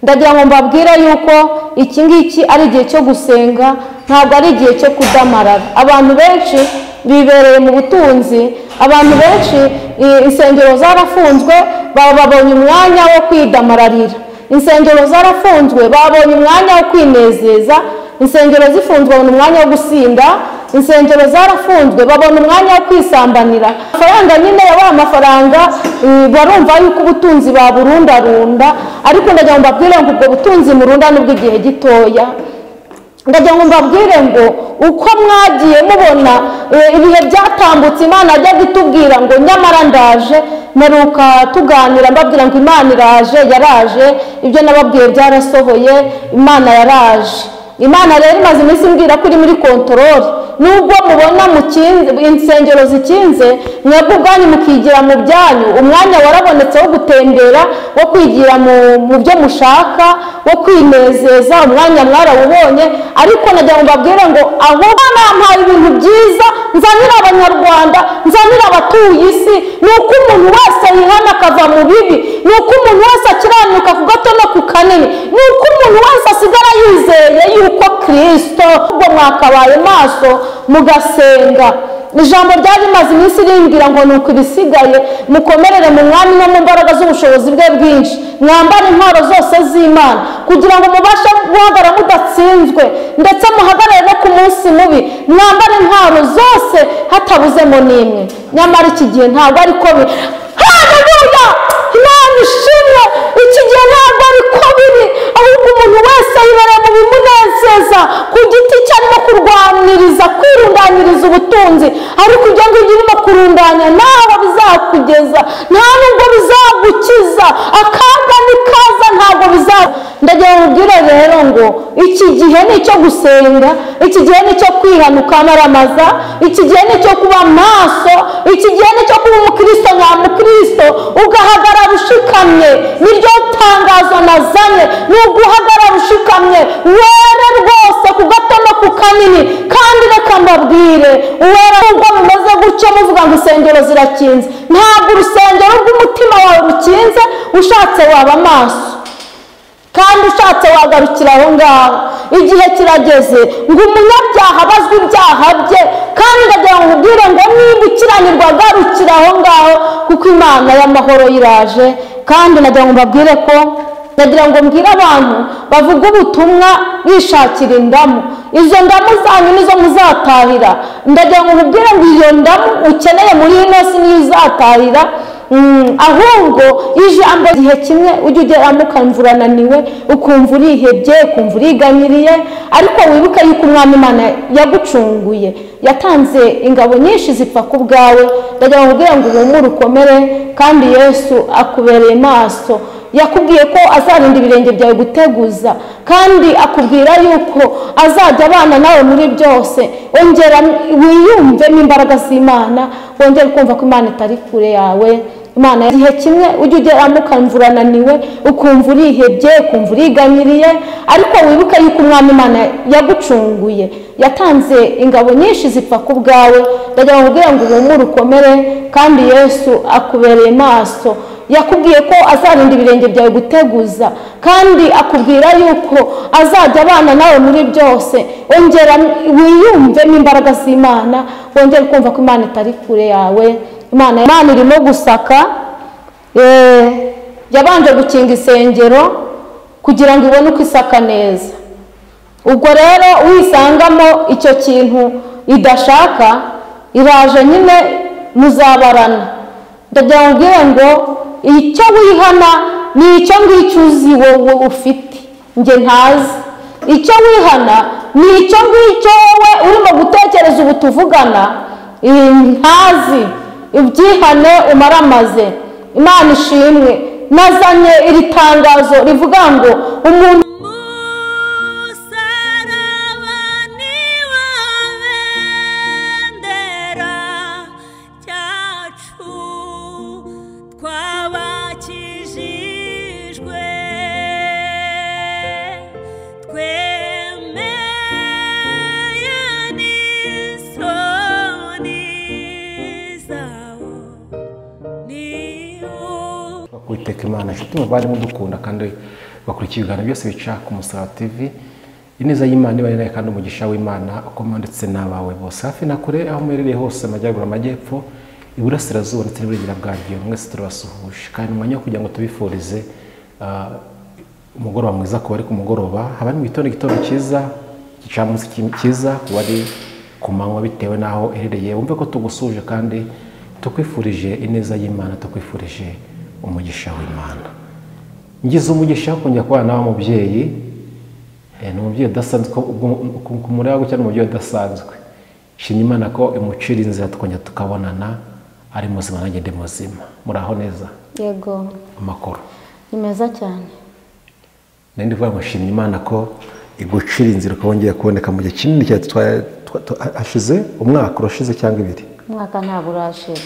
Ndagira ngo mbabwire yuko iki ngiki ari igihe cyo gusenga, ntabwo ari igihe cyo kudamarara. Abantu benshi bibereye mu butunzi, abantu benshi insengero zarafunzwe, babonye umwanya wo kwidamararira. Insengero zarafunzwe, babonye umwanya wo kwinezeza. Insengero zifunzwe, babona umwanya wo gusinda. Insengero zarafunzwe, babona umwanya wo kwisambanira. Amafaranga nyine yabaye amafaranga, barumva yuko ubutunzi baburundarunda, ariko ndagira ngo mbabwire ngo ubwo butunzi murunda n'ubw'igihe gitoya. Ndagira ngo mbabwire ngo uko mwagiye mubona ibihe byatambutse, Imana ajya gutubwira ngo nyamara ndaje. Meruka tuganira mbabwira ngo Imana iraje, yaraje, ibyo nababwiye byarasohoye, Imana yaraje. Imana rero imaze iminsi imbwira ko iri muri kontorore. Nubwo mubona insengero zikinze, mwebwe ubwanyu mukigira mu byanyu, umwanya warabonetse wo gutembera, wo kwigira mu byo mushaka, wo kwinezeza, umwanya mwarawubonye. Ariko nagira ngo mbabwire ngo aho nampaye ibintu byiza nzanira Abanyarwanda, nzanira abatuye isi, ni uko umuntu wese yihana akava mu bibi, ni uko umuntu wese akiranuka ku gato no ku kanini, ni uko umuntu wese asigara yizeye yuko Kristo. Ubwo mwakabaye maso mugasenga. Ijambo ryari rimaze iminsi rimbwira ngo nuko ibisigaye mukomerere mu mwami no mu mbaraga z'ubushobozi bwe bwinshi, mwambare intwaro zose z'Imana kugira ngo mubashe guhagarara mudatsinzwe, ndetse muhagarare no ku munsi mubi, mwambare intwaro zose hatabuzemo n'imwe. Nyamara iki gihe ntabwo ariko biri. Haleluya! Imana ishimwe! Iki gihe ntabwo ariko biri, ahubwo umuntu wese yibereye mu bimunezeza ku giti cye, arimo kurwaniriza kwirundanyiriza ubutunzi. Ariko ibyo ngibyo urimo kurundanya ntaho bizakugeza, nta nubwo bizagukiza, akaga nikaza ntabwo biza. Ndagira ngo mbwire rero ngo iki gihe ni icyo gusenga, iki gihe ni icyo kwihanuka amaramaza, iki gihe ni icyo kuba maso, iki gihe ni icyo kuba umukristo nyamukristo, ugahagarara ushikamye. Niryo tangazo nazanye, ni uguhagarara ushikamye, were rwose ku gato no ku kanini. Kandi reka mbabwire, uwera ubwo bimeze gutyo muvuga ngo insengero zirakinze, ntabwo urusengero rw'umutima wawe rukinze. Ushatse waba amaso, kandi ushatse wagarukira aho ngaho. Igihe kirageze ngo umunyabyaha abazwe ibyaha bye, kandi ndagira ngo nkubwire ngo niba ukiranirwa garukira aho ngaho, kuko Imana y'amahoro iraje. Kandi nagira ngo mbabwire ko, ndagira ngo mbwire abantu bavuga ubutumwa bishakira indamu, izo ndamu zanyu nizo muzatahira. Ndagira ngo nkubwire ngo iyo ndamu ukeneye muri ino si niyo uzatahira. Ahubwo ijambo igihe kimwe ujya ugeramo ukumva urananiwe, ukumva urihebye, ukumva uriganyiriye, ariko wibuke yuko Umwami Imana yagucunguye, yatanze ingabo nyinshi zipfa ku bwawe. Ndagira ngo nkubwire ngo uhumure ukomere, kandi Yesu akubereye maso. Yakubwiye ko azarinda ibirenge byawe guteguza, kandi akubwira yuko azajya abana nawe muri byose. Ongera wiyumvemo imbaraga z'Imana, wongere kumva ko Imana itari kure yawe. Imana igihe kimwe ujya ugeramo ukumva urananiwe, ukumva urihebye, ukumva uriganyiriye, ariko wibuke yuko Umwami Imana yagucunguye, yatanze ingabo nyinshi zipfa ku bwawe. Ndagira ngo nkubwire ngo uhumure ukomere, kandi Yesu akubereye maso. Yakubwiye ko azarinda ibirenge byawe guteguza, kandi akubwira yuko azajya abana nawe muri byose. Ongera wiyumvemo imbaraga z'Imana, wongere kumva ko Imana itari kure yawe. Imana irimo gusaka, yabanje gukinga isengero kugira ngo ibone uko isaka neza. Ubwo rero wisangamo icyo kintu idashaka, iraje nyine muzabarana. Ndagira ngo mbwire ngo icyo wihana ni icyo ngicyo uzi wowe ufite, njye ntazi. Icyo wihana ni icyo ngicyo wowe urimo gutekereza ubu tuvugana, ntazi. Ibyihane umaramaze. Imana ishimwe, nazanye iri tangazo rivuga ngo umuntu Uwiteka Imana, inshuti muvandimwe dukunda kandi Bakurikiye ibiganiro byose bica ku Musaraba TV. Ineza y'Imana ibane nawe kandi umugisha w'Imana ukomeye ndetse n'abawe bose hafi na kure, aho muherereye hose, amajyaruguru, amajyepfo, iburasirazuba ndetse n'iburengera bwaryo, mwese turabasuhuje. Kandi umwanya wo kugira ngo tubifurize umugoroba mwiza ku bari ku mugoroba, haba mu gitondo, igitondo cyiza, igicamunsi cyiza ku bari ku manywa, bitewe n'aho uherereye. Wumve ko tugusuje kandi tukwifurije ineza y'Imana, tukwifurije umugisha w'Imana. Ngize umugisha wo kongera kubana nawe mubyeyi. Ni umubyeyi udasanzwe, kumureba gutya ni umubyeyi udasanzwe. Shimye Imana ko imucira inzira tukongera tukabonana, ari muzima nanjye ndi muzima. Muraho neza? Yego. Amakuru ni meza cyane. Nari ndivuga ngo shimye Imana ko igucira inzira ukongera kuboneka mu gihe kinini cyane. Hashize umwaka urashize cyangwa ibiri? Umwaka ntabwo urashira,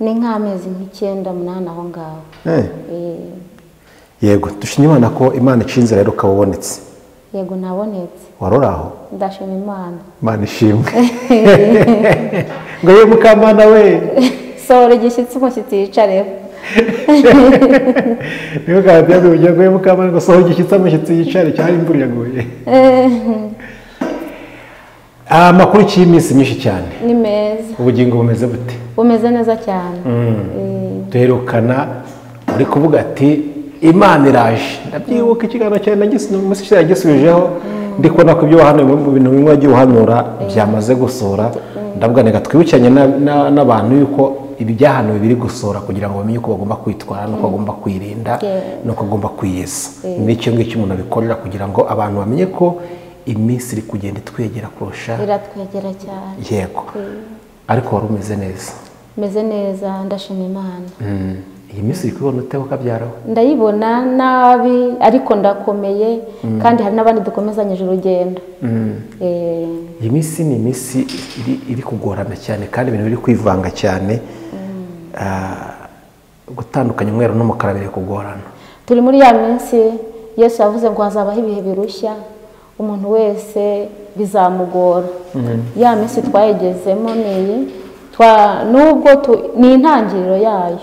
ni nk'amezi nk'icyenda, 8 aho ngaho. Yego, dushimye Imana ko Imana iciye inzira rero ukaba ubonetse. Yego, nabonetse. Wari uri aho? Ndashima Imana. Imana ishimwe. Ngo ye Mukamana we, sohora igishyitsi umushyitsi yicareho. Niyo kandi yaguye ngo ye Mukamana, ngo sohora igishyitsi umushyitsi yicare, cyari imvura yaguye. Amakuru y'iminsi myinshi cyane. Ni meza. Ubugingo bumeze bute? Bumeze neza cyane. Duherukana uri kuvuga ati Imana iraje. Ndabyibuka ikiganiro cyawe nagisubijeho, ndi kubona ko ibyo wahanuye mu bintu bimwe wagiye uhanura byamaze gusohora. Ndavuga reka twibukiranye n'abantu yuko ibi byahanuwe biri gusohora, kugira ngo bamenye uko bagomba kwitwara n'uko bagomba kwirinda n'uko bagomba kwiyeza. N'icyo ngicyo umuntu abikorera kugira ngo abantu bamenye ko iminsi iri kugenda itwegera kurusha. Iratwegera cyane. Yego. Ariko wari umeze neza? Meze neza, ndashima Imana. Iyi minsi uri kubibona ute ukabyaraho? Ndayibona nabi ariko ndakomeye, kandi hari n'abandi dukomezanyije urugendo. Iyi minsi ni iminsi iri kugorana cyane, kandi ibintu biri kwivanga cyane. Gutandukanya umweru n'umukara biri kugorana. Turi muri ya minsi Yesu yavuze ngo hazabaho ibihe birushya, umuntu wese bizamugora. Ya minsi twayigezemo niyi, nubwo ni intangiriro yayo.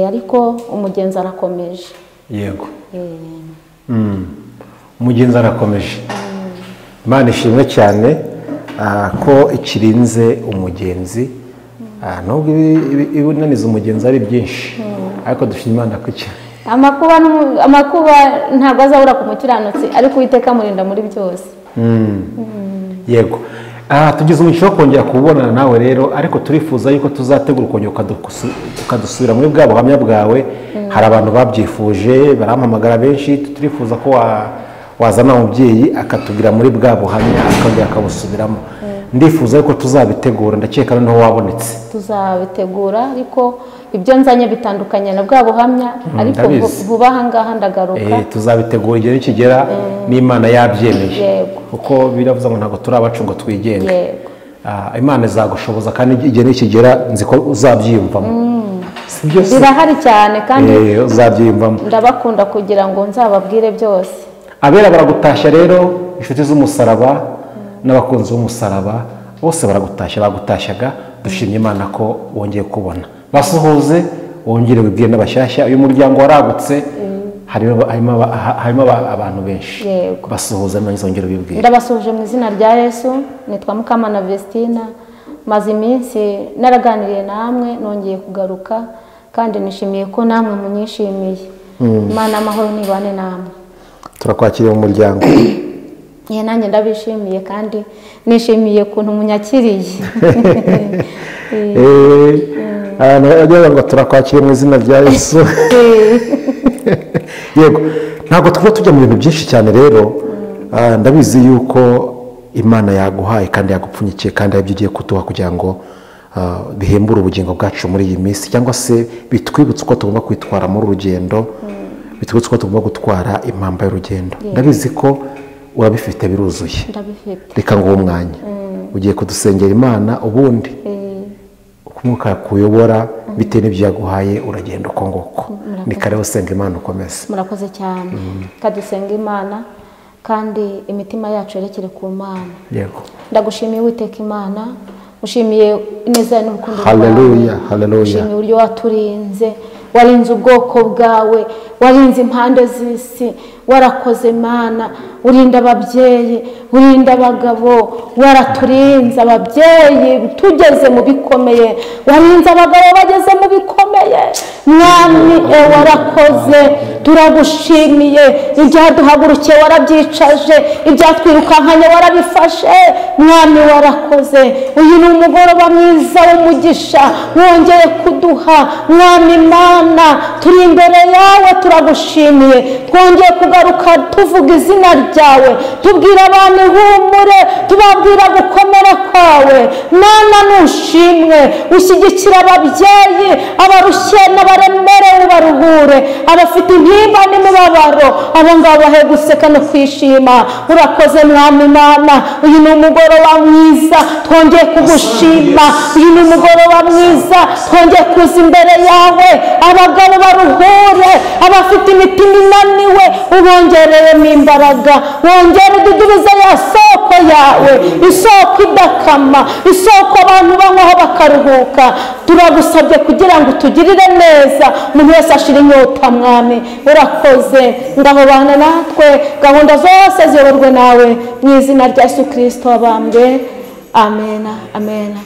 Ariko umugenzi arakomeje. Yego. Umugenzi arakomeje. Imana ishimwe cyane ko ikirinze umugenzi. Nubwo ibinaniza umugenzi ari byinshi, ariko dushima Imana ko amakuba ntabwo azabura ku mukiranutsi, ariko Uwiteka amurinda muri byose. Yego. Tugize umugisha wo kongera kubonana nawe rero, ariko turifuza yuko tuzategura ukongera ukadusubira muri bwa buhamya bwawe. Hari abantu babyifuje, barampamagara benshi, turifuza ko wazana umubyeyi akatubwira muri bwa buhamya, akongera akabusubiramo. Ndifuza yuko tuzabitegura, ndakeka noneho wabonetse. Tuzabitegura, ariko ibyo nzanye bitandukanye na bwa buhamya, ariko vuba aha ngaha ndagaruka. Tuzabitegura igihe nikigera n'Imana yabyemeye, kuko biravuze ngo ntabwo turi abacu ngo twigenge. Imana izagushoboza kandi igihe nikigera nzi ko uzabyiyumvamo. Birahari cyane kandi uzabyiyumvamo. Ndabakunda kugira ngo nzababwire byose. Abera baragutashya rero, inshuti z'umusaraba n'abakunzi b'umusaraba bose baragutashya, bagutashyaga. Dushimye Imana ko wongeye kubona. Basuhuze, wongere wibwire n'abashyashya. Uyu muryango waragutse, harimo abantu benshi. Basuhuze maze wongere wibwire. Ndabasuhuje mu izina rya Yesu. Nitwa Mukamana Vestina, maze iminsi naraganiriye namwe, nongeye kugaruka kandi nishimiye ko namwe munyishimiye. Imana amahoro nibane namwe. Turakwakiriye mu muryango. Nanjye ndabishimiye kandi nishimiye ukuntu munyakiriye. Ngo turakwakiriye mu izina rya Yesu. Yego, ntabwo tuba tujya mu bintu byinshi cyane rero. Ndabizi yuko Imana yaguhaye kandi yagupfunyikiye, kandi aribyo ugiye kuduha kugira ngo bihembure ubugingo bwacu muri iyi minsi, cyangwa se bitwibutse uko tugomba kwitwara muri urugendo, bitwibutse uko tugomba gutwara impamba y'urugendo. Ndabizi ko urabifite, biruzuye. Reka ngo uwo mwanya ugiye kudusengera Imana, ubundi umwuka kuyobora bitewe n'ibyo yaguhaye uragenda uko nguko. Ni kare usenga Imana ukomeze. Murakoze cyane. Kadusenga Imana kandi imitima yacu yerekere ku Mana. Yego. Ndagushimiye Uwiteka Imana, ushimiye ineza n'urukundo rwawe. Haleluya, haleluya. Ushimiye uburyo waturinze, Warinze ubwoko bwawe, warinze impande z'isi, warakoze Mana. Urinda ababyeyi, urinda abagabo, waraturinze ababyeyi tugeze mu bikomeye, warinze abagabo bageze mu bikomeye. Mwami warakoze, turagushimiye. Ibyaduhagurukiye warabyicaje, ibyatwirukankanye warabifashe. Mwami warakoze. Uyu ni umugoroba mwiza w'umugisha wongeye kuduha. Mwami Mana, turi imbere yawe, turagushimiye. Twongeye kugaruka tuvuga izina ryawe, tubwira abantu ihumure, tubabwira gukomera kwawe. Mana nushimwe, ushyigikira ababyeyi, abarushye n'abaremerewe ubaruhure, abafite intimba n'imibabaro abo ngabo bahe guseka no kwishima. Urakoze Mwami Mana, uyu ni umugoroba mwiza twongeye kugushima. Uyu ni umugoroba mwiza twongeye kuza imbere yawe. Abagabo baruhure, abafite imitima inaniwe ubongereyemo imbaraga, wongere ududubize ya soko yawe, isoko idakama, isoko abantu banywaho bakaruhuka. Turagusabye kugira ngo utugirire neza, umuntu wese ashira inyota. Mwami urakoze, ngaho bana natwe, gahunda zose ziyoborwe nawe, mu izina rya Yesu Kristo wabambwe. Amena, amena.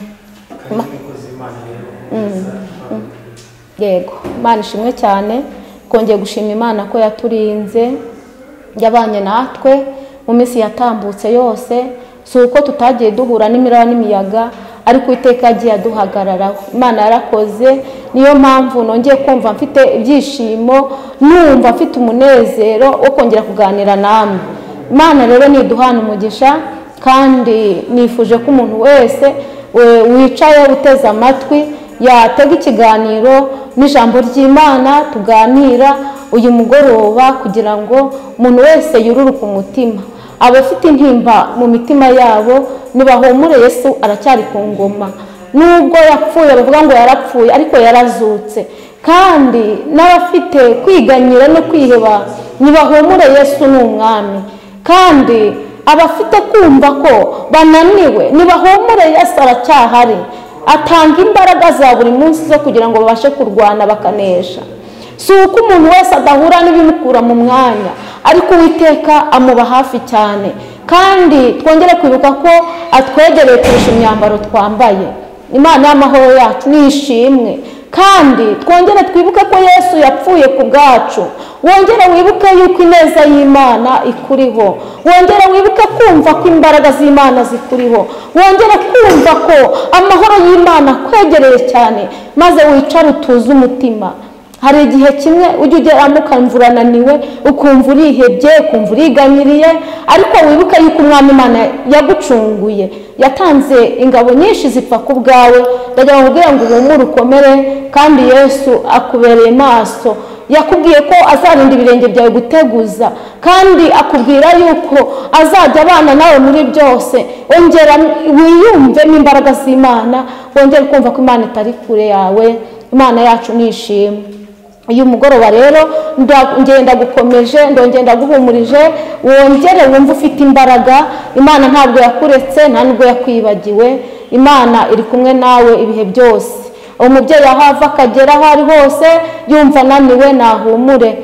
Yego, Imana ishimwe cyane. Twongeye gushima Imana ko yaturinze, yabanye natwe mu minsi yatambutse yose. Si uko tutagiye duhura n'imiraba n'imiyaga, ariko Uwiteka yagiye aduhagararaho. Imana yarakoze, niyo mpamvu nongeye kumva mfite ibyishimo, numva mfite umunezero wo kongera kuganira namwe. Imana rero niduhana umugisha, kandi nifuje ko umuntu wese wicaye uteze amatwi yatega ikiganiro n'ijambo ry'Imana tuganira uyu mugoroba, kugira ngo umuntu wese yururuke umutima. Abafite intimba mu mitima yabo nibahumure, Yesu aracyari ku ngoma. Nubwo yapfuye bavuga ngo yarapfuye, ariko yarazutse. Kandi n'abafite kwiganyira no kwiheba nibahumure, Yesu ni umwami. Kandi abafite kumva ko bananiwe nibahumure, Yesu aracyahari. Atanga imbaraga za buri munsi zo kugira ngo babashe kurwana bakanesha. Si uko umuntu wese adahura n'ibimukura mu mwanya, ariko Uwiteka amuba hafi cyane. Kandi twongere kwibuka ko atwegereye kurusha imyambaro twambaye. Imana y'amahoro yacu nishimwe. Kandi twongere twibuke ko Yesu yapfuye ku bwacu. Wongere wibuke yuko ineza y'Imana ikuriho. Wongere wibuke kumva ko imbaraga z'Imana zikuriho. Wongere kumva ko amahoro y'Imana akwegereye cyane, maze wicare utuze umutima. Hari igihe kimwe ujya ugeramo ukumva urananiwe, ukumva urihebye, ukumva uriganyiriye, ariko wibuke yuko Umwami Imana yagucunguye, yatanze ingabo nyinshi zipfa ku bwawe. Ndagira ngo nkubwire ngo uhumure ukomere, kandi Yesu akubereye maso. Yakubwiye ko azarinda ibirenge byawe guteguza, kandi akubwira yuko azajya abana nawe muri byose. Ongera wiyumvemo imbaraga z'Imana, wongere kumva ko Imana itari kure yawe. Imana yacu nishimwe. Uyu mugoroba rero ngenda gukomeje, ndongenda guhumurije, wongere wumve ufite imbaraga. Imana ntabwo yakuretse, nta nubwo yakwibagiwe. Imana iri kumwe nawe ibihe byose. Umubyeyi aho ava akagera aho ari hose yumva ananiwe nahumure.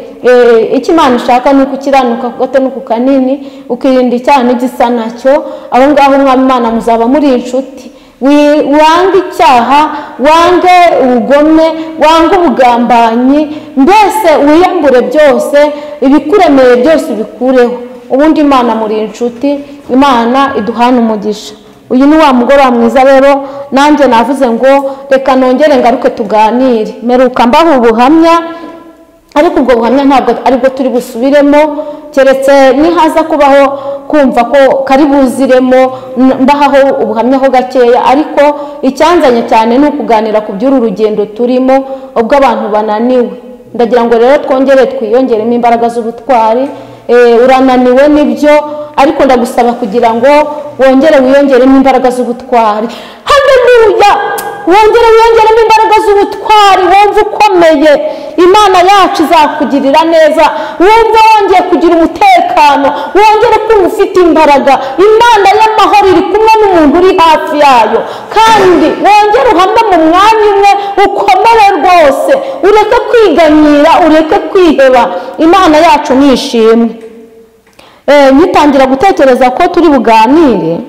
Icyo Imana ishaka ni ukukiranuka ku gato no ku kanini, ukirinda icyaha n'igisa nacyo. Aho ngaho Umwami Imana muzaba muri inshuti. Wange icyaha, wange ubugome, wange ubugambanyi, mbese wiyambure byose, ibikuremeye byose ubikureho. Ubundi Imana muri inshuti, Imana iduhana umugisha. Uyu ni wa mugoroba mwiza rero, nanjye navuze ngo reka nongere ngaruke tuganire. Meruka mbaho ubuhamya, ariko ubwo buhamya ntabwo aribwo turi busubiremo, keretse nihaza kubaho kumva ko kari buziremo mbahaho ubuhamya ho gakeya. Ariko icyanzanye cyane ni ukuganira ku by'uru rugendo turimo ubwo abantu bananiwe. Ndagira ngo rero twongere twiyongeremo imbaraga z'ubutwari. Urananiwe nibyo, ariko ndagusaba kugira ngo wongere wiyongeremo imbaraga z'ubutwari. Haleluya! wongere wiyongeremo imbaraga z'ubutwari, wumve ukomeye. Imana yacu izakugirira neza, wumve wongeye kugira umutekano, wongere kumva ufite imbaraga. Imana y'amahoro iri kumwe n'umuntu uri hafi yayo, kandi wongere uhame mu mwanya umwe, ukomere rwose, ureke kwiganyira, ureke kwiheba. Imana yacu ni ishimwe. Ngitangira gutekereza ko turi buganire,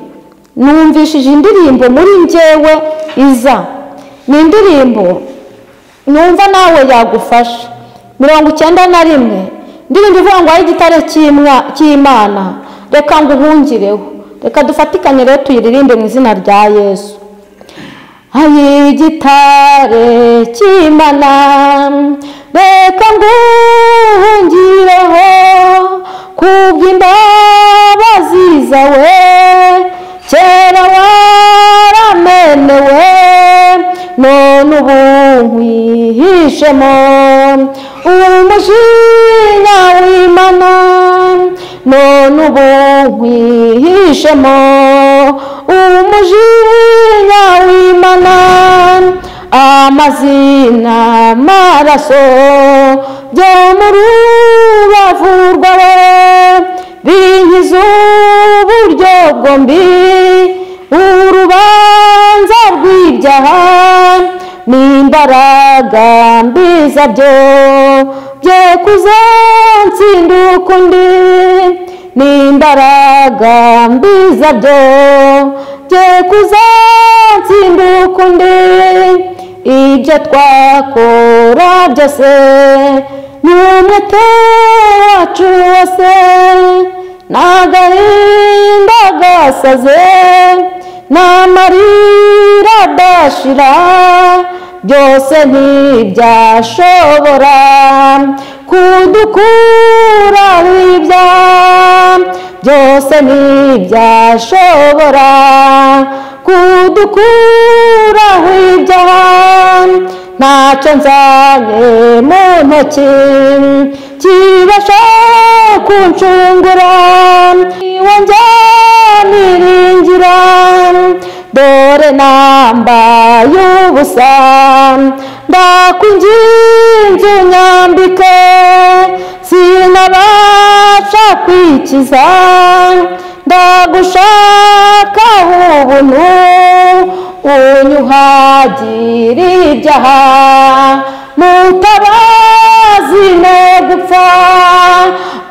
numvishije indirimbo muri njyewe iza. Ni indirimbo numva nawe yagufasha. 91, indirimbo ivuga ngo igitare cy'Imana, reka nguhungireho. Reka dufatikanye rero tuyiririmbe mu izina rya Yesu. Igitare cy'Imana, reka nguhungireho, kubw'imbabazi zawe kera waramenewe, none ubu nkwihishemo umujinya w'Imana, none ubu nkwihishemo umujinya w'Imana. Amazina maraso byo mu rubavu rwawe binkiza uburyo bwombi, urubanza rw'ibyaha n'imbaraga mbi zabyo bye kuzatsinda ukundi, n'imbaraga mbi zabyo bye kuzatsinda ukundi. Ibyo twakora byose n'umwete wacu wose, n'agahinda gasaze n'amarira adashira, byose ntibyashobora kudukuraho ibyaha, byose ntibyashobora kudukuraho ibyaha. Ntacyo nzanye mu ntoki kibasha kuncungura, iwe njya niringira, dore nambaye ubusa, ndakwinginze unyambike, sinabasha kwikiza, ndagushaka ubuntu, unyuhagire ibyaha, mutabazi ne gupfa,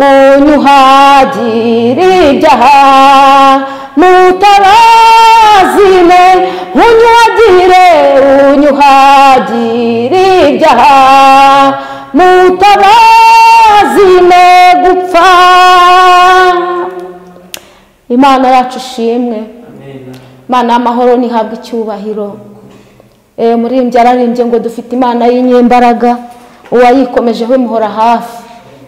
unyuhagire ibyaha, mutabazi ne, unyuhagire, unyuhagire ibyaha, mutabazi ne gupfa. Imana yacu ishimwe. Imana y'amahoro nihabwe icyubahiro. Umuririmbyi ararimbye ngo dufite Imana y'inyembaraga, uwayikomejeho imuhora hafi,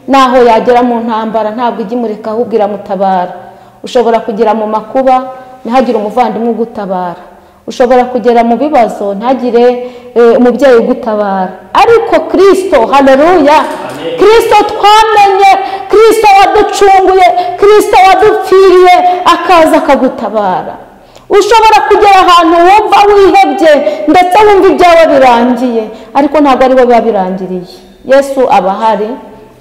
naho yagera mu ntambara ntabwo ijya imureka ahubwo iramutabara. Ushobora kugera mu makuba ntihagire umuvandimwe ugutabara, ushobora kugera mu bibazo ntagire umubyeyi ugutabara, ariko Kristo, haleluya, Kristo twamenye, Kristo waducunguye, Kristo wadupfiriye, akaza akagutabara. Ushobora kugera ahantu wumva wihebye ndetse wumva ibyawe birangiye, ariko ntabwo ari bo biba birangiriye. Yesu aba ahari.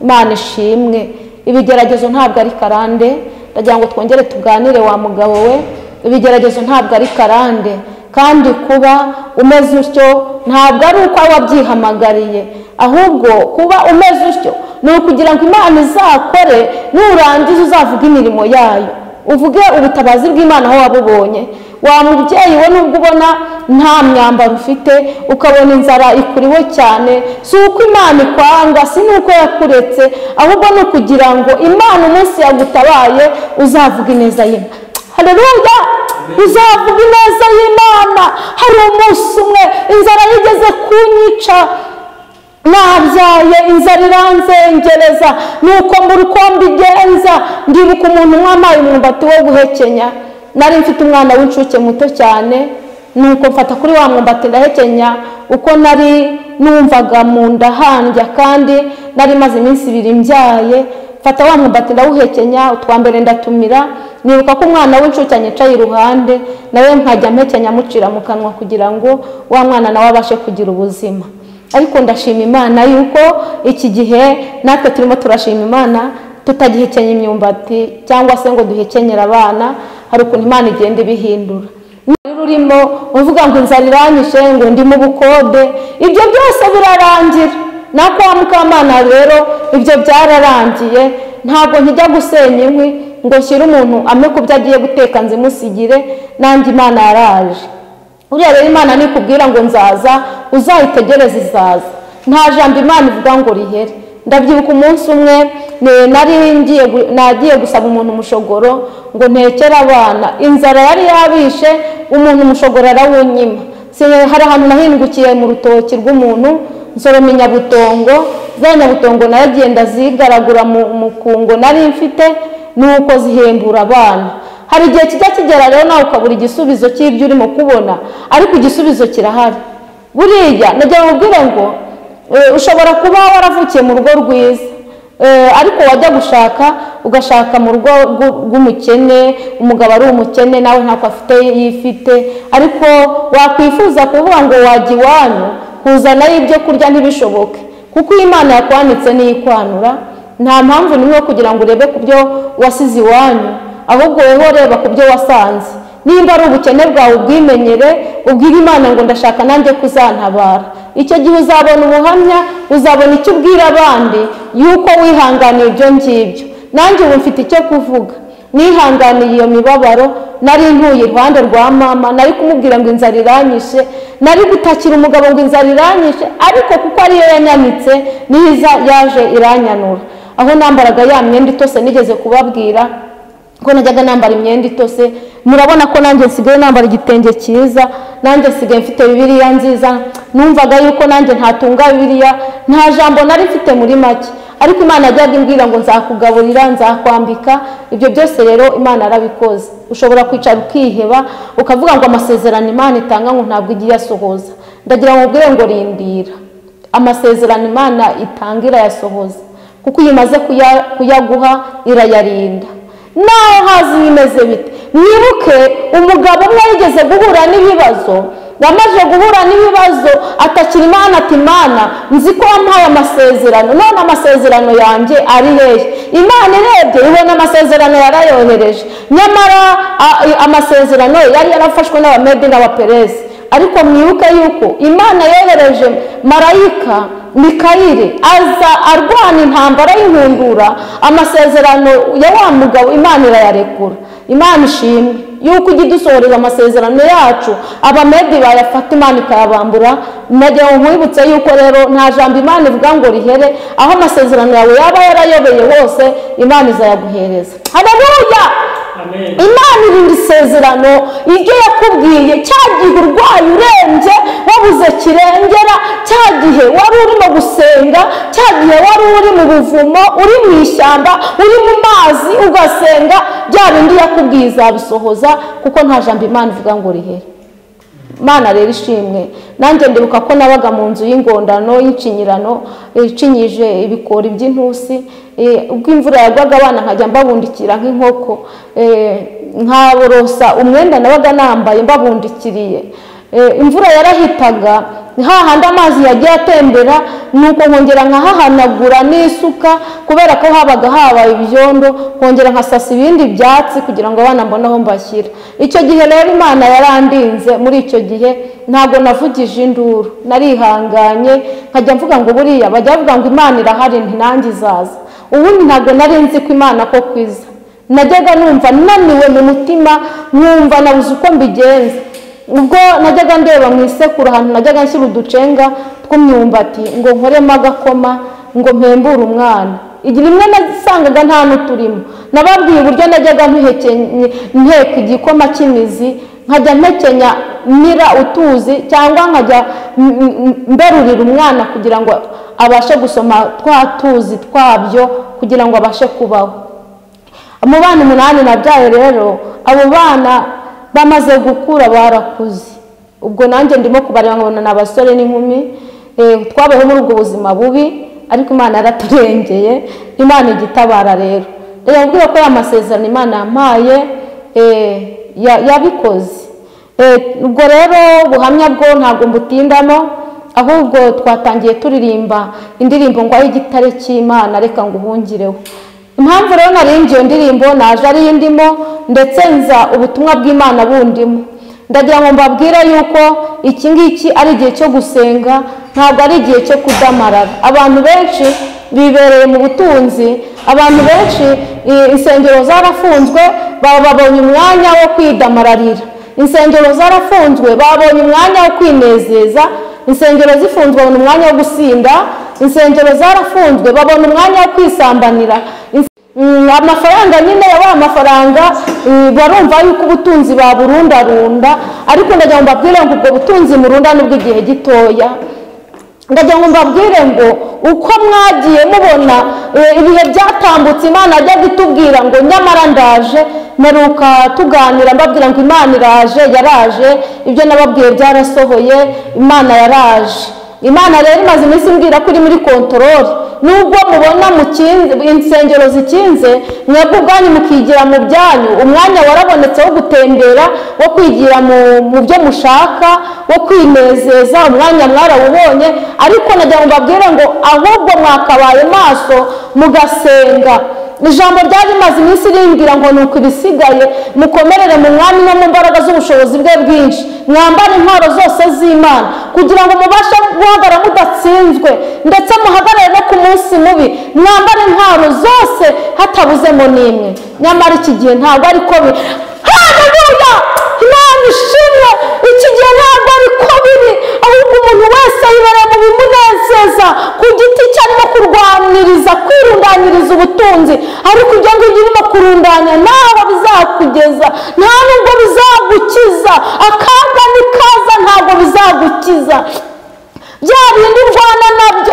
Imana ishimwe. Ibigeragezo ntabwo ari karande. Ndagira ngo twongere tuganire wa mugabo we, ibigeragezo ntabwo ari karande, kandi kuba umeze utyo ntabwo ari uko wabyihamagariye, ahubwo kuba umeze utyo ni ukugira ngo Imana izakore, nurangiza uzavuga imirimo yayo, uvuge ubutabazi bw'Imana aho wabubonye. Wa mubyeyi we, nubwo ubona nta myambaro ufite, ukabona inzara ikuriho cyane, si uko Imana ikwanga, si nuko yakuretse, ahubwo ni ukugira ngo Imana umunsi yagutabaye uzavuga ineza y'Imana. Haleluya, uzavuga ineza y'Imana. Hari umunsi umwe inzara yigeze kunyica, nabyaye inzara iranzengereza, nuko mbura uko mbigenza, ndibuka umuntu wampaye umwumbati wo guhekenya. Nari mfite umwana w'incuke muto cyane, nuko mfata kuri wa mwumbati ndahekenya, uko nari numvaga mu nda handya, kandi nari maze iminsi ibiri mbyaye. Mfata wa mwumbati ndawuhekenya, utwa mbere ndatumira, Nibuka ko umwana w'incuke anyicaye iruhande, nawe nkajya mpekenya amucira mu kanwa kugira ngo wa mwana nawe abashe kugira ubuzima. Ariko ndashima Imana yuko iki gihe natwe turimo turashima Imana, tutagihekenya imyumbati cyangwa se ngo duhekenyere abana. Hari ukuntu Imana igenda ibihindura. Rurimo uvuga ngo inzara iranyishe, ngo ndi mu bukode, ibyo byose birarangira. Na kwa Mukamana rero ibyo byararangiye. Ntabwo nkijya gusenya inkwi ngo nshyire umuntu ame ku byo agiye guteka nzimusigire, nanjye Imana yaraje. Uriya rero Imana nikubwira ngo nzaza, uzayitegereze izaza. Nta jambo Imana ivuga ngo rihere. Ndabyibuka umunsi umwe nari nagiye gusaba umuntu umushogoro ngo ntekere abana, inzara yari yabishe, umuntu umushogoro arawunyima. Hari ahantu nahingukiye mu rutoki rw'umuntu, nsoroma inyabutongo, za nyabutongo naragenda zigaragura mu mukungo nari mfite, nuko zihembura abana. Hari igihe kijya kigera rero nawe ukabura igisubizo cy'ibyo urimo kubona, ariko igisubizo kirahari. Buriya nagira mubwire ngo ushobora kuba waravukiye mu rugo rwiza, ariko wajya gushaka ugashaka mu rugo rw'umukene, umugabo ari umukene nawe ntako afite yifite, ariko wakwifuza kuvuga ngo wajya iwanyu kuzana ibyo kurya ntibishoboke, kuko Imana yakwanitse niyikwanura. Nta mpamvu nimwe kugira ngo urebe ku byo wasize iwanyu, ahubwo wowe reba ku byo wasanze. Nimba ari ubukene bwawe ubwimenyere, ubwire Imana ngo ndashaka nanjye kuzantabara. Icyo gihe uzabona ubuhamya, uzabona icyo ubwira abandi yuko wihanganiye ibyo ngibyo. Nanjye ubu mfite icyo kuvuga, nihanganiye iyo mibabaro. Nari ntuye iruhande rwa mama, nari kumubwira ngo inzara iranyishe, nari gutakira umugabo ngo inzara iranyishe, ariko kuko ariyo yanyanitse niza yaje iranyanura. Aho nambaraga ya myenda itose nigeze kubabwira ko najyaga nambara imyenda itose, murabona ko nanjye nsigaye nambara igitenge cyiza, nanjye nsigaye mfite Bibiliya nziza. Numvaga yuko nanjye ntatunga Bibiliya, nta jambo nari mfite muri make, ariko Imana yajyaga imbwira ngo nzakugaburira, nzakwambika. Ibyo byose rero Imana yarabikoze. Ushobora kwicara ukiheba ukavuga ngo amasezerano Imana itanga ngo ntabwo igiye asohoza. Ndagira ngo ubwire ngo rindira, amasezerano Imana itanga irayasohoza, kuko iyo imaze kuyaguha irayarinda. Naho hazi bimeze bite. Mwibuke umugabo umwe yigeze guhura n'ibibazo, yamaze guhura n'ibibazo atakira Imana ati Imana nzi ko wampaye amasezerano, none amasezerano yanjye ari hehe? Imana irebye ibona amasezerano yarayohereje, nyamara amasezerano yari yarafashwe n'Abamedi n'Abaperesi. Ariko mwibuke yuko Imana yohereje marayika Mikayeli aza arwana intambara y'inkundura, amasezerano ya wa mugabo Imana irayarekura. Imana ishimwe yuko ujya idusohoreza amasezerano yacu, Abamedi bayafata Imana ikayabambura. Nagira ngo nkwibutse yuko rero nta jambo Imana ivuga ngo rihere, aho amasezerano yawe yaba yarayobeye hose Imana izayaguhereza. Haleluya! Imana irinda isezerano, ibyo yakubwiye cya gihe urwaye urembye wabuze kirengera, cya gihe wari urimo gusenga, cya gihe wari uri mu buvumo, uri mu ishyamba, uri mu mazi ugasenga, bya bindi yakubwiye izabisohoza, kuko nta jambo Imana ivuga ngo rihere. Imana rero ishimwe. Nanjye ndibuka ko nabaga mu nzu y'ingondano y'ikinyirano icinyije ibikori by'intusi, ubwo imvura yagwaga abana nkajya mbabundikira nk'inkoko, nkaborosa umwenda nabaga nambaye mbabundikiriye. Imvura yarahitaga hahandi amazi yagiye atembera, nuko nkongera nkahahanagura n'isuka kubera ko habaga habaye ibyondo, nkongera nkasasa ibindi byatsi kugira ngo abana mbone aho mbashyira. Icyo gihe rero Imana yarandinze. Muri icyo gihe ntabwo navugije induru, narihanganye, nkajya mvuga ngo buriya bajya bavuga ngo Imana irahari ntinange izaza. Ubundi ntabwo nari nzi ko Imana ko kwiza. Najyaga numva naniwe mu mutima, nkumva nabuze uko mbigenza. Ubwo najyaga ndeba mu isekuru ahantu najyaga nshyira uducenga tw'imyumbati ngo nkoremo agakoma ngo mpembure umwana, igihe rimwe nasangaga nta n'uturimo. Nababwiye uburyo najyaga nteka igikoma cy'imizi, nkajya mpekenya mira utuzi, cyangwa nkajya mberurira umwana kugira ngo abashe gusoma twa tuzi twabyo kugira ngo abashe kubaho. Mu bana 8 nabyaye rero, abo bana bamaze gukura barakuze. Ubwo nanjye ndimo kubareba nkabona n'abasore n'inkumi, twabayeho muri ubwo buzima bubi, ariko Imana yaraturengeye, Imana igitabara. Rero Ndababwira ko ya masezerano Imana yampaye yabikoze. Ubwo rero ubuhamya bwo ntabwo mbutindamo, ahubwo twatangiye turirimba indirimbo ngo ay'igitare cy'Imana reka nguhungireho. Impamvu rero naringiye iyo ndirimbo naje ari indimo, ndetse nza ubutumwa bw'Imana bundimo. Ndagira ngo mbabwire yuko iki ngiki ari igihe cyo gusenga, ntabwo ari igihe cyo kudamarara. Abantu benshi bibereye mu butunzi, abantu benshi insengero zarafunzwe, babonye umwanya wo kwidamararira. Insengero zarafunzwe, babonye umwanya wo kwinezeza. Insengero zifunzwe, babona umwanya wo gusinda. Insengero zarafunzwe, babona umwanya wo kwisambanira. Amafaranga nyine yabaye amafaranga, barumva yuko ubutunzi baburundarunda, ariko ndagira ngo mbabwire ngo ubwo butunzi murunda n'ubw'igihe gitoya. Ndagira ngo mbabwire ngo uko mwagiye mubona ibihe byatambutse, Imana ajya gutubwira ngo nyamara ndaje. Meruka tuganira mbabwira ngo Imana iraje, yaraje, ibyo nababwiye byarasohoye, Imana yaraje. Imana rero imaze iminsi imbwira ko iri muri kontorore. Nubwo mubona insengero zikinze, mwebwe ubwanyu mukigira mu byanyu, umwanya warabonetse wo gutembera, wo kwigira mu byo mushaka, wo kwinezeza, umwanya mwarawubonye. Ariko nagira ngo mbabwire ngo ahubwo mwakabaye maso mugasenga. Ijambo ryari rimaze iminsi rimbwira ngo nuko ibisigaye mukomerere mu mwami no mu mbaraga z'ubushobozi bwe bwinshi, mwambare intwaro zose z'Imana kugira ngo mubashe guhagarara mudatsinzwe, ndetse muhagarare no ku munsi mubi, mwambare intwaro zose hatabuzemo n'imwe. Nyamara iki gihe ntabwo ariko biri. Haleluya! Imana ishimwe! Iki gihe ntabwo ariko biri, ahubwo umuntu wese yibera mu bimunezeza ku giti cye, arimo kurwaniriza kwirundanyiriza ubutunzi. Ariko ibyo ngibyo urimo kurundanya ntabwo bizakugeza, nta nubwo bizagukiza. Akaga nikaza ntabwo bizagukiza. Bya bindi urwana nabyo,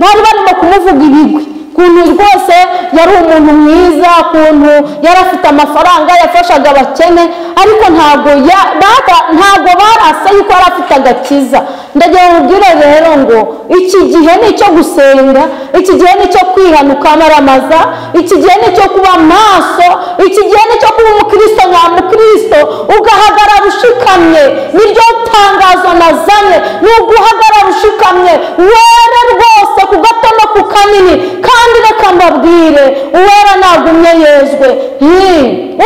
bari barimo kumuvuga ibigwi, ukuntu rwose yari umuntu mwiza, ukuntu yari afite amafaranga, yafashaga abakene, ariko ntabwo barasa yuko yari afite agakiza. Ndagira ngo mbwire rero ngo iki gihe ni icyo gusenga, iki gihe ni icyo kwihana ukamaramaza, iki gihe ni icyo kuba maso, iki gihe ni icyo kuba umukristo nyamukristo, ugahagarara ushikamye. Niryo tangazo nazanye, ni uguhagarara ushikamye, were rwose ku gato no ku kanini. Kandi reka mbabwire, uwera nagumye yezwe,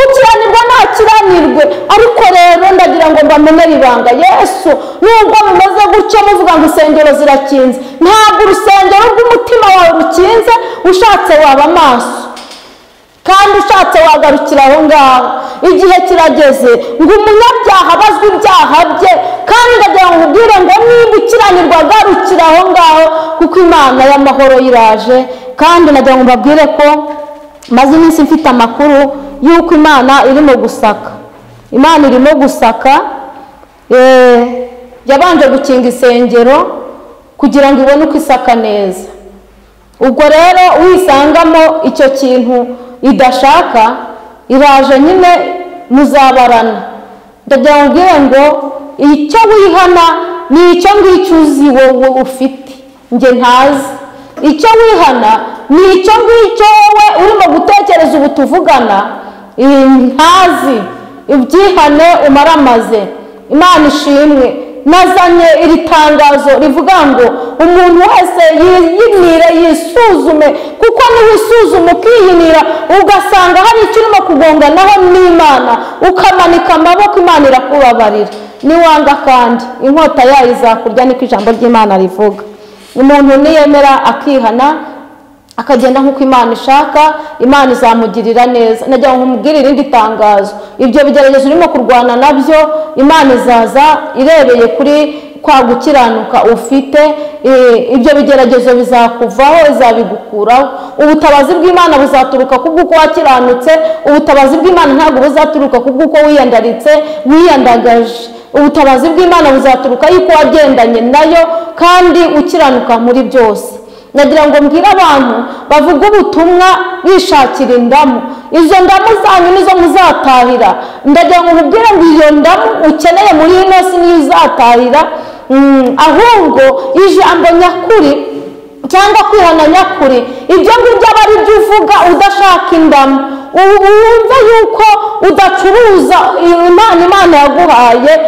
ukiranirwa ntakiranirwe. Ariko rero ndagira ngo mbamenere ibanga, Yesu nubwo bimeze gutyo muvuga ngo insengero zirakinze, ntabwo urusengero rw'umutima wawe rukinze. Ushatse waba amaso, kandi ushatse wagarukira aho ngaho. Igihe kirageze ngo umunyabyaha abazwe ibyaha bye, kandi ndagira ngo nkubwire ngo niba ukiranirwa garukira aho ngaho, kuko Imana y'amahoro iraje. Kandi nagira ngo mbabwire ko maze iminsi mfite amakuru y'uko Imana irimo gusaka. Imana irimo gusaka, yabanje gukinga isengero kugira ngo ibone uko isaka neza. Ubwo rero wisangamo icyo kintu idashaka, iraje nyine muzabarana. Ndagira ngo mbwire ngo icyo wihana ni icyo ngicyo uzi wowe ufite, njye ntazi. Icyo wihana ni icyo ngicyo wowe urimo gutekereza ubu tuvugana, ntazi. Ibyihane umaramaze. Imana ishimwe. Nazanye iri tangazo rivuga ngo umuntu wese yiyinire, yisuzume, kuko niwisuzuma ukiyinira ugasanga hari icyo urimo kugonganaho n'Imana, ukamanika amaboko, Imana irakubabarira. Niwanga kandi inkota yayo izakurya, niko ijambo ry'Imana rivuga. Umuntu niyemera akihana akagenda nk'uko Imana ishaka, Imana izamugirira neza. Nagira ngo nkubwire irindi tangazo, ibyo bigeragezo urimo kurwana nabyo, Imana izaza irebeye kuri kwa gukiranuka ufite, ibyo bigeragezo bizakuvaho, izabigukuraho. Ubutabazi bw'Imana buzaturuka kubw'uko wakiranutse. Ubutabazi bw'Imana ntabwo buzaturuka kubw'uko wiyandaritse, wiyandagaje. Ubutabazi bw'Imana buzaturuka yuko wagendanye nayo kandi ukiranuka muri byose. Nagira ngo mbwire abantu bavuga ubutumwa bishakira indamu, izo ndamu zanyu nizo muzatahira. Ndagira ngo nkubwire ngo iyo ndamu ukeneye muri ino si niyo uzatahira, ahubwo ijambo nyakuri cyangwa kwihana nyakuri, ibyo ngibyo aba ari byo uvuga. uvuga udashaka indamu, wumve yuko udacuruza Imana yaguhaye.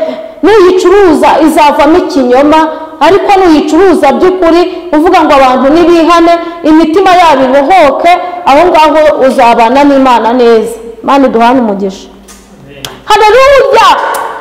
Nuyicuruza izavamo ikinyoma, ariko nuyicuruza by'ukuri uvuga ngo abantu nibihane imitima yabo ibohoke, aho ngaho uzabana n'Imana neza. Imana iduhane umugisha. Haleluya!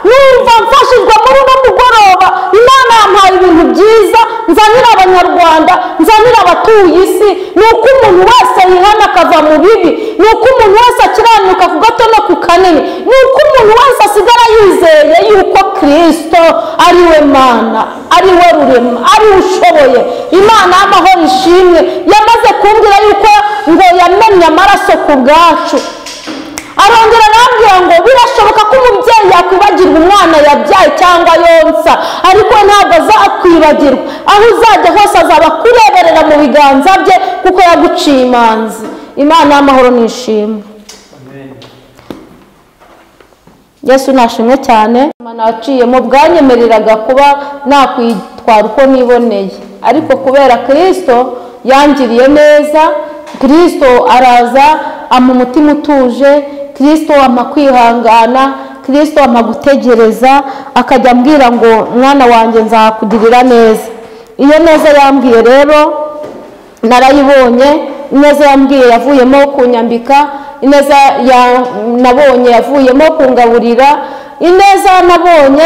Numva mfashijwe muri uno mugoroba. Imana yampaye ibintu byiza nzanira abanyarwanda, nzanira abatuye isi. Ni uko umuntu wese yihana akava mu bibi, ni uko umuntu wese akiranuka ku gato no ku kanini, ni uko umuntu wese asigara yizeye yuko Kristo ari we Mana, ari we rurema, ari we ushoboye. Imana y'amahoro ishimwe yamaze kumbwira yuko ngo yamennye amaraso ku bwacu. Arongera arambwira ngo birashoboka ko umubyeyi yakwibagirwa umwana yabyaye cyangwa yonsa, ariko ntabwo azakwibagirwa. Aho uzajya hose azaba akureberera mu biganza bye, kuko yaguciye imanzi. Imana y'amahoro nishimwe. Yesu nashimwe cyane. Naciyemo bwanyemereraga kuba nakwitwara uko niboneye, ariko kubera Kristo yangiriye neza, Kristo araza ampa umutima utuje, Kristo ampa kwihangana, Kristo ampa gutegereza, akajya ambwira ngo mwana wanjye nzakugirira neza. Iyo neza yambwiye rero narayibonye. Ineza yambwiye yavuyemo kunyambika, ineza nabonye yavuyemo kungaburira, ineza nabonye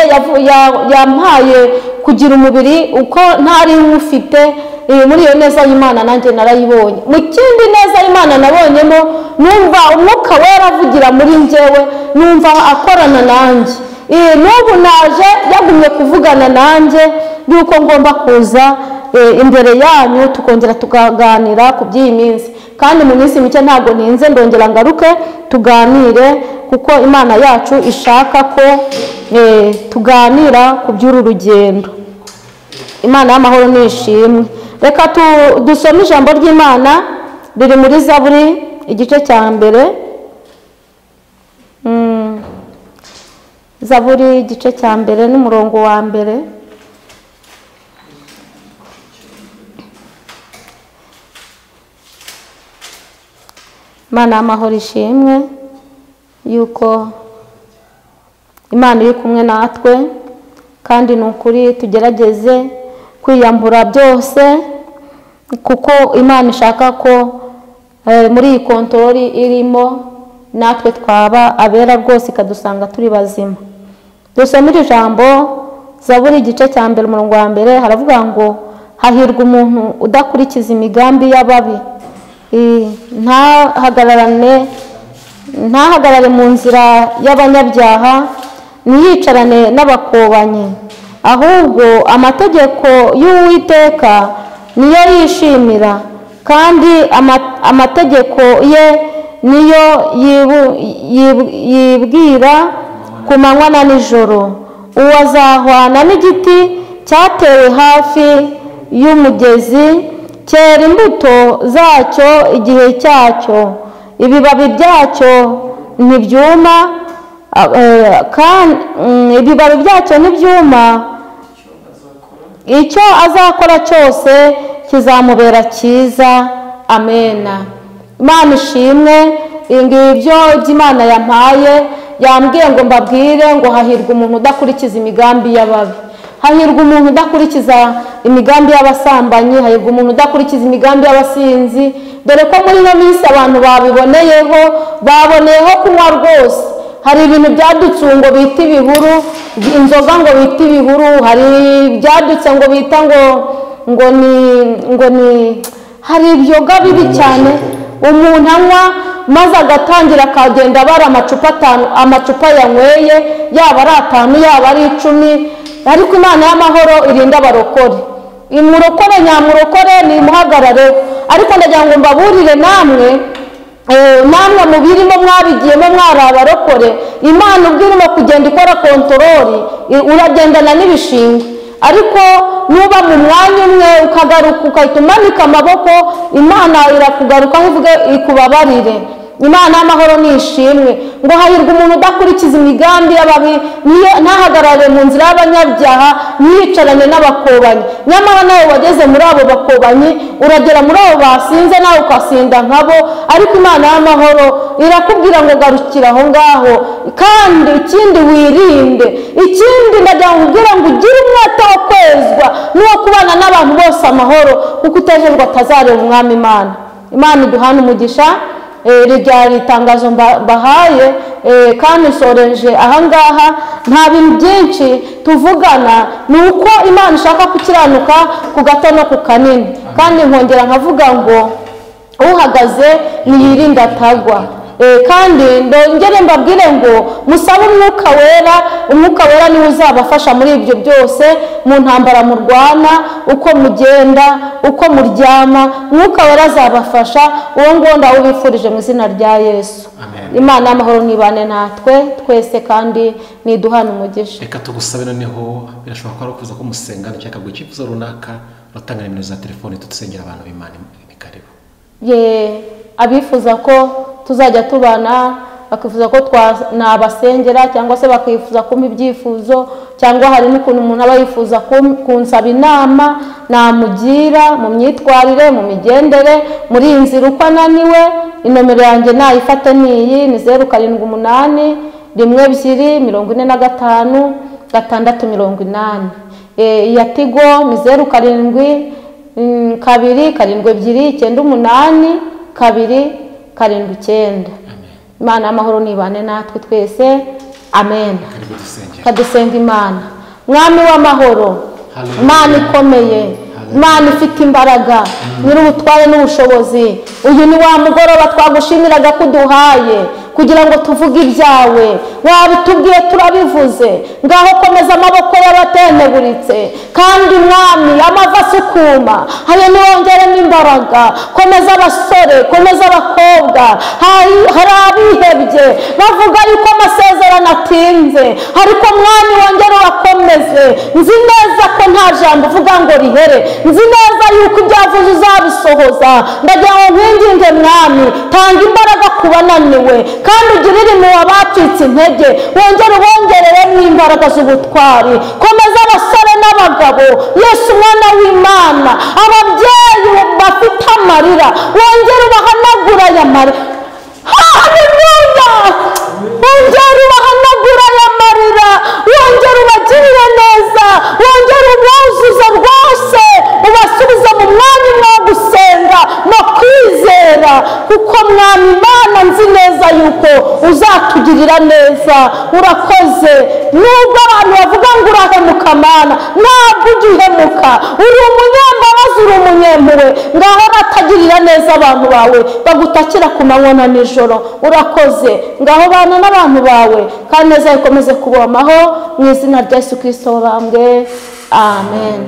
yampaye kugira umubiri uko ntari nkufite. Muri iyo neza y'Imana nanjye narayibonye. Mu kindi neza y'Imana nabonyemo, numva umwuka wera avugira muri njyewe, numva akorana nanjye. N'ubu naje yagumye kuvugana nanjye yuko ngomba kuza imbere yanyu tukongera tukaganira ku by'iyi minsi. Kandi mu minsi mike ntabwo ninze, ndongera ngaruke tuganire, kuko Imana yacu ishaka ko tuganira ku by'uru rugendo. Imana y'amahoro nishimwe. Reka dusome ijambo ry'Imana riri muri Zaburi igice cya mbere. Zaburi igice cya mbere n'umurongo wa mbere. Imana y'amahoro ishimwe yuko Imana iri kumwe natwe, kandi ni ukuri tugerageze kwiyambura byose, kuko Imana ishaka ko muri iyi kontorori irimo natwe twaba abera rwose, ikadusanga turi bazima. Dusome iri jambo Zaburi igice cya mbere umurongo wa mbere, haravuga ngo hahirwa umuntu udakurikiza imigambi y'ababi, ntahagarare mu nzira y'abanyabyaha, ntiyicarane n'abakobanyi, ahubwo amategeko y'Uwiteka niyo yishimira, kandi amategeko ye niyo yibwira ku manywa na nijoro. Uwo azahwana n'igiti cyatewe hafi y'umugezi, cyera imbuto zacyo igihe cyacyo, ibibabi byacyo ntibyuma, ibibabi byacyo ntibyuma, icyo azakora cyose kizamubera cyiza. Amena. Imana ishimwe. Ngibyo iby'Imana yampaye, yambwiye ngo mbabwire ngo hahirwa umuntu udakurikiza imigambi y'ababi, hahirwa umuntu udakurikiza imigambi y'abasambanyi, hahirwa umuntu udakurikiza imigambi y'abasinzi. Dore ko muri ino minsi abantu babiboneyeho, baboneyeho kunywa rwose. Hari ibintu byadutse ngo bita ibihuru, inzoga ngo bita ibihuru, hari ibyadutse ngo bita ngo ni hari ibyoga bibi cyane umuntu anywa maze agatangira akagenda abara amacupa atanu, amacupa yanyweye, yaba ari 5 yaba ari 10. Ariko Imana y'amahoro irinda abarokore, imurokore nyamurokore ni muhagarare. Ariko ndagira ngo mbaburire namwe, namwe mubirimo mwabigiyemo mwari abarokore, Imana ubwo irimo kugenda ikora kontorori, uragendana n'ibishingwe. Ariko nuba mu mwanya umwe ukagaruka ukahita umanika amaboko, Imana irakugarukaho ivuge ikubabarire. Imana y'amahoro nishimwe. Ngo hahirwa umuntu udakurikiza imigambi y'ababi, ntahagarare mu nzira y'abanyabyaha, ntiyicarane n'abakobanyi. Nyamara nawe wageze muri abo bakobanyi, uragera muri abo basinze nawe ukasinda nkabo, ariko Imana y'amahoro irakubwira ngo garukira aho ngaho. Kandi ikindi wirinde, ikindi ndagira ngo ubwire ngo ugire umwete wo kwezwa n'uwo kubana n'abantu bose amahoro, kuko utejejwe atazareba umwami Imana. Imana iduhana umugisha. Ryari itangazo mbahaye, kandi nsoreje ahangaha. Nta bintu byinshi tuvugana, ni uko Imana ishaka gukiranuka ku gato no ku kanini. Kandi nkongera nkavuga ngo uhagaze niyirinde atagwa. Kandi ndongere mbabwire ngo musabe umwuka wera. Umwuka wera niwe uzabafasha muri ibyo byose, mu ntambara murwana, uko mugenda, uko muryama, umwuka wera azabafasha. Uwo nguwo ndawubifurije mu izina rya Yesu. Imana y'amahoro nibane natwe twese kandi niduhana umugisha. Reka tugusabe noneho, birashoboka ko ari ukuza ko musengana cyangwa akaguha icyifuzo runaka, uratanga nimero za telefone tudusengera abantu b'Imana. Ni karibu. Ye, abifuza ko tuzajya tubana, bakifuza ko nabasengera, cyangwa se bakifuza kumpa ibyifuzo, cyangwa hari n'ukuntu umuntu aba yifuza kunsaba inama namugira mu myitwarire, mu migendere, muri iyi nzira uko ananiwe. Inomero yanjye nayifate niyi, ni 0 7 8 1 2 45 6 80. Iya Tigo ni 0 7 2 7 2 9 8 2 7 9. Imana y'amahoro nibane natwe twese. Amen. Kadusenga Imana. Mwami w'amahoro, Imana ikomeye, Imana ifite imbaraga, nyir'ubutware n'ubushobozi, uyu ni wa mugoroba twagushimiraga kuduhaye kugira ngo tuvuge ibyawe. Wabitubwiye turabivuze. Ngaho komeza amaboko y'abateneguritse, kandi Mwami amava asukuma hayo niwongeremo imbaraga. Komeza abasore, komeza abakobwa. Hari abihebye bavuga yuko amasezerano atinze, ariko Mwami wongere ubakomeze. Nzi neza ko nta jambo uvuga ngo rihere, nzi neza yuko ibyavuze uzabisohoza. Ndagira ngo nkwinginge Mwami, tanga imbaraga ku bananiwe, kandi ugirire impuhwe abacitse intege, wongere ubongereremo imbaraga z'ubutwari. Komeza abasore n'abagabo, Yesu mwana w'Imana, ababyeyi bafite amarira, wongere ubahanagura aya marira. Haleluya! Wongere ubahanagura aya marira, wongere ubagirire neza, wongere ubuzuze rwose, ubasubize mu mwanya wo gusenga no kwizera, kuko Mwami Imana nzi neza yuko uzatugirira neza. Urakoze. Nubwo abantu bavuga ngo urahemuka Mana, ntabwo ujya uhemuka. Uri umunyambabazi, uri umunyempuhwe. Ngaho batagirira neza abantu bawe bagutakira ku manywa na nijoro. Urakoze. Ngaho bana n'abantu bawe, kandi neza ikomeze kubomaho mu izina rya Yesu Kristo bambwe. Amen.